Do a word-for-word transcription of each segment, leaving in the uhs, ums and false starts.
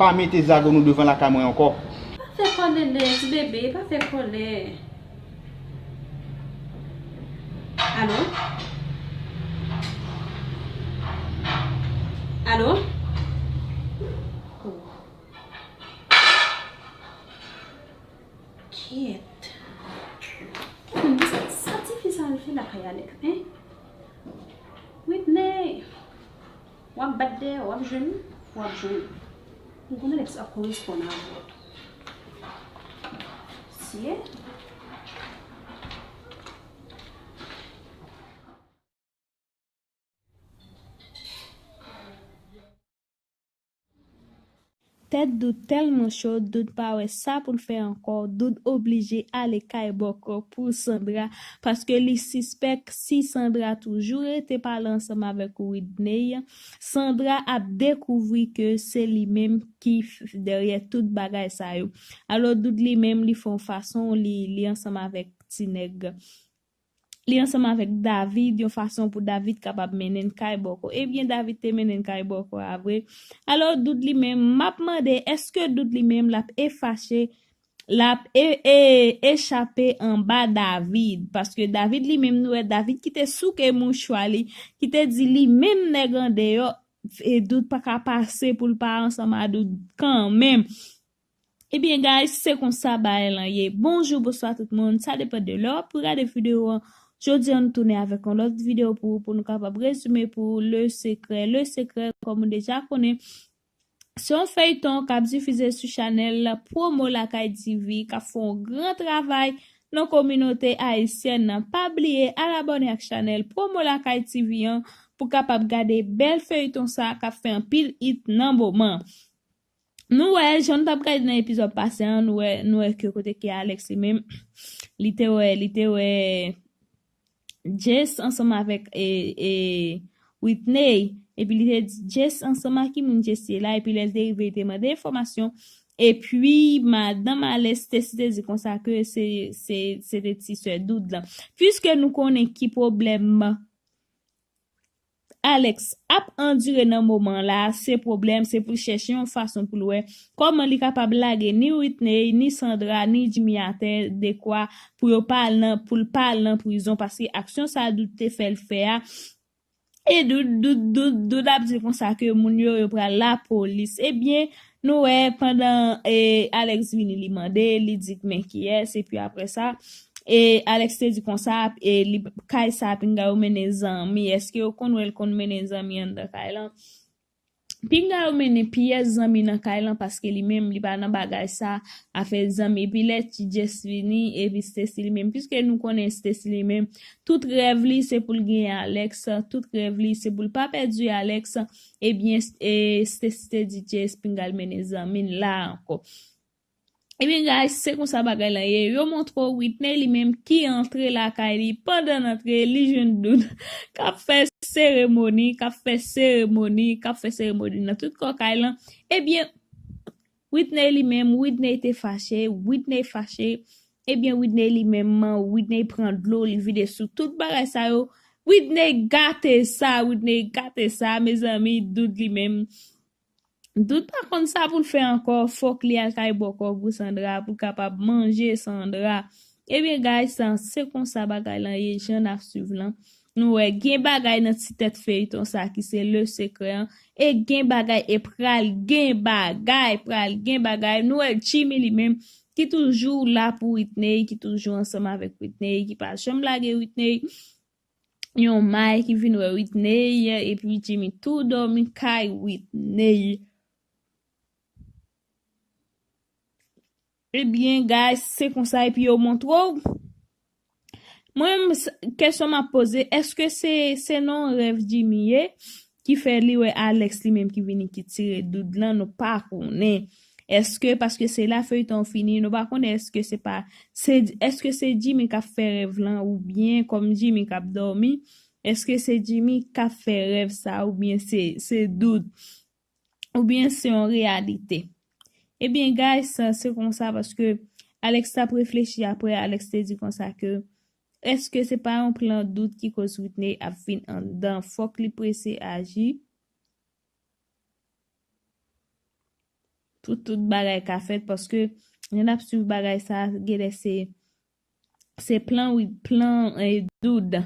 Pa mete zago nou devan lakay mwen ankò. Pa fè kòlè, ti bebe, pa fè kòlè. Alo? Alo? Oh. Kyèt. Ou konn sa, sa tifi sa al fè lakay Alex, en? Whitney, w ap bat dèyè, w ap jwenn, w ap jwenn. M konnen Alex ap koresponn avè w. Sye. Tèt Doud tèlman cho, Doud pa wè sa pou l fè ankò, Doud oblije ale kay bòkò pou Sandra, paske li sispèk si Sandra toujou rete pale ansanm avèk Whitney, Sandra ap dekouvri ke se li menm ki f-, dèyè tout bagay sa yo. Alò, Doud li menm, li fè yon fason, li, li ansanm avèk ti nèg. Li ansanm avèk David, yon fason pou David kapab mennen l kay bòkò. Ebyen, David te mennen l kay bòkò a vre. Alò, Doud li menm, m ap mande, èske Doud li menm l ap efache, l ap e, e, echape anba David? Paske David li menm, nou wè David ki te souke mouchwa li, ki te di li menm nèg andeyò, e Doud pa ka pase pou l pa ansanm a Doud kanmenm. Ebyen, guys, se konsa bagay lan ye. Bonjou, bonswa tout moun. Sa depann de lè w ap gade videyo an. Jodi a, nou tounen avèk yon lòt videyo pou, pou nou kapab rezime pou Le Secret. Le Secret, kòm ou deja konnen, se yon feyton k ap difize sou chanèl Promo Lakay T V, k ap fè yon gran travay nan kominote ayisyèn nan. Pa bliye al abòne ak chanèl Promo Lakay T V an pou kapab gade bèl feyton sa k ap fè anpil it nan moman. Nou wè, jan nou t ap gade nan epizòd pase an, nou wè, nou wè ke kote ke Alex li menm, li te wè, li te wè Jess ansanm avèk, e, e, Whitney, epi li te di Jess ansanm ak ki moun Jess ye la, epi lè l te rive, li te mande enfòmasyon, epi madanm Alex te, te di konsa ke se, se, se te ti sè Doud lan. Piske nou konnen ki pwoblèm Alex ap andire nan moman la, se pwoblèm, se pou l chèche yon fason pou l wè kòman li kapab lage ni Whitney, ni Sandra, ni Jimmy atè, dekwa pou yo pa al nan, pou l pa al nan prizon, paske aksyon sa Doud te fè l fè a, e Doud, Doud, Doud, Doud ap di konsa ke moun yo, yo pral lapolis. Ebyen, nou wè, pandan, e, Alex vini, li mande, li di men kiyès, epi apre sa, e Alex te di konsa, e li, kay sa, pinga yo mennen zanmi. Èske yo konn wè l konn mennen zanmi anndan kay lan? Pinga yo mennen pyès zanmi nan kay lan, paske li menm, li pa nan bagay sa, afè zanmi. Epi lè ti Jess vini, epi Stacy li menm, piske nou konnen Stacy li menm, tout rèv li, se pou l genyen Alex, tout rèv li, se pou l pa pèdi Alex. Ebyen, e, Stacy te di Jess, pinga l mennen zanmi l la ankò. Ebyen, guys, se konsa bagay lan ye. Yo montre w Whitney li menm ki antre lakay li. Pandan l antre, li jwenn Doud k ap fè seremoni, k ap fè seremoni, k ap fè seremoni nan tout kò kay lan. Ebyen, Whitney li menm, Whitney te fache, Whitney fache. Ebyen, Whitney li menm, Whitney pran dlo, li vide sou tout bagay sa yo. Whitney gate sa, Whitney gate sa, mezanmi, Doud li menm. Doud pa konn sa pou l fè ankò, fòk li al kay bòkò pou Sandra, pou l kapab manje Sandra. Ebyen, guys, sa, se konsa bagay lan ye, jan n ap swiv lan. Nou wè, gen bagay nan ti tèt feyton sa ki se Le Secret an, e gen bagay, e pral gen bagay, pral gen bagay. Nou wè Jimmy li menm, ki toujou la pou Whitney, ki toujou ansanm avèk Whitney, ki pa janm lage Whitney. Yon may ki vin wè Whitney, epi Jimmy tou dòmi kay Whitney. Ebyen, guys, se konsa, epi yo montre w. Mwen menm, s-, kesyon m ap poze, èske se, se nan yon rèv Jimmy ye? Ki fè li wè Alex li menm ki vini ki tire Doud lan, nou pa konnen. Èske paske se la feyton fini, nou pa konnen èske se pa, se, èske se Jimmy k ap fè rèv lan oubyen kòm Jimmy k ap dòmi, èske se Jimmy k ap fè rèv sa oubyen se, se Doud, oubyen se yon reyalite. Ebyen, guys, se konsa paske Alex t ap reflechi apre, Alex te di konsa ke èske se pa yon plan Doud ki koz Whitney ap vin anndan? Fòk li prese aji. pou tout bagay ka fèt, paske jan n ap swiv bagay sa, genlè se se plan, wi, plan, eh, Dood.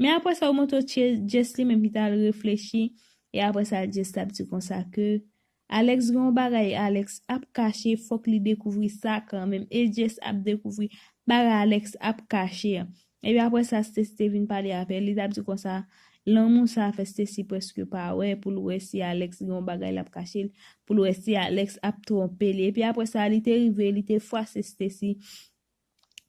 Men apre sa, ou montre Jess li menm ki t al reflechi. E apre sa, Jess t ap di konsa ke Alex gen yon bagay Alex ap kache, fòk li dekouvri sa kanmenm. E Jess ap dekouvri bagay Alex ap kache an. Epi apre sa, Stacy te vin pale avè l. Li t ap di konsa, lanmou sa fè Stacy prèske pa wè, pou l wè si Alex gen yon bagay l ap kache l, pou l wè si Alex ap twonpe li. Epi apre sa, li te rive, li te fwase Stacy.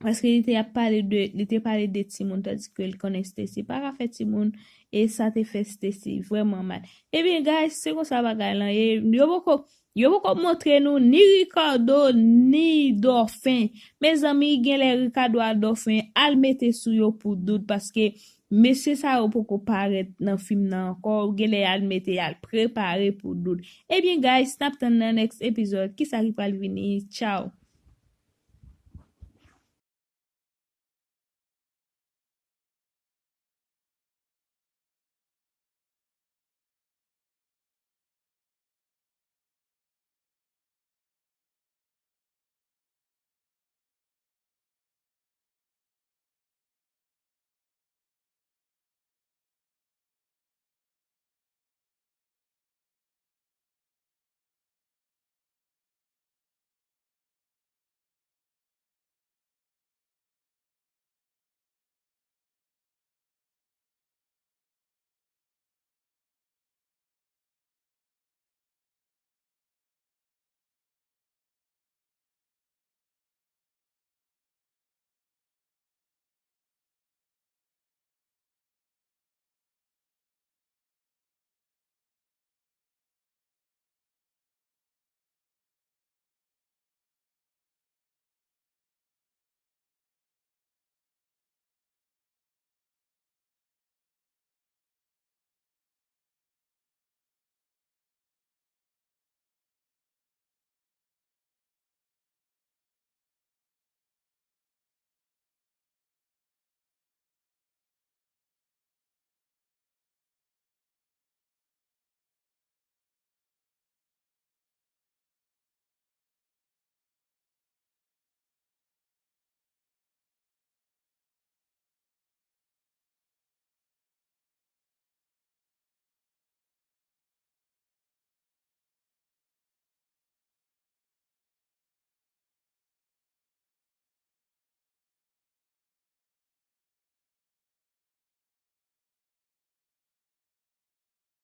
Paske li te ap pale de, li te pale de timoun, tandis ke li konnen Stacy pa ka fè timoun, e sa te fè Stacy vrèman mal. Ebyen, guys, se konsa bagay lan ye. Yo poko, yo poko montre nou ni Ricardo, ni Dòfen. Mezanmi, genlè Ricardo ak Dòfen al mete sou yo pou Dood, paske mesye sa yo poko parèt nan fim nan ankò. Genlè al mete, al prepare pou Dood. Ebyen, guys, n ap tann nan next episode. Kisa ki pral vini? Tchao.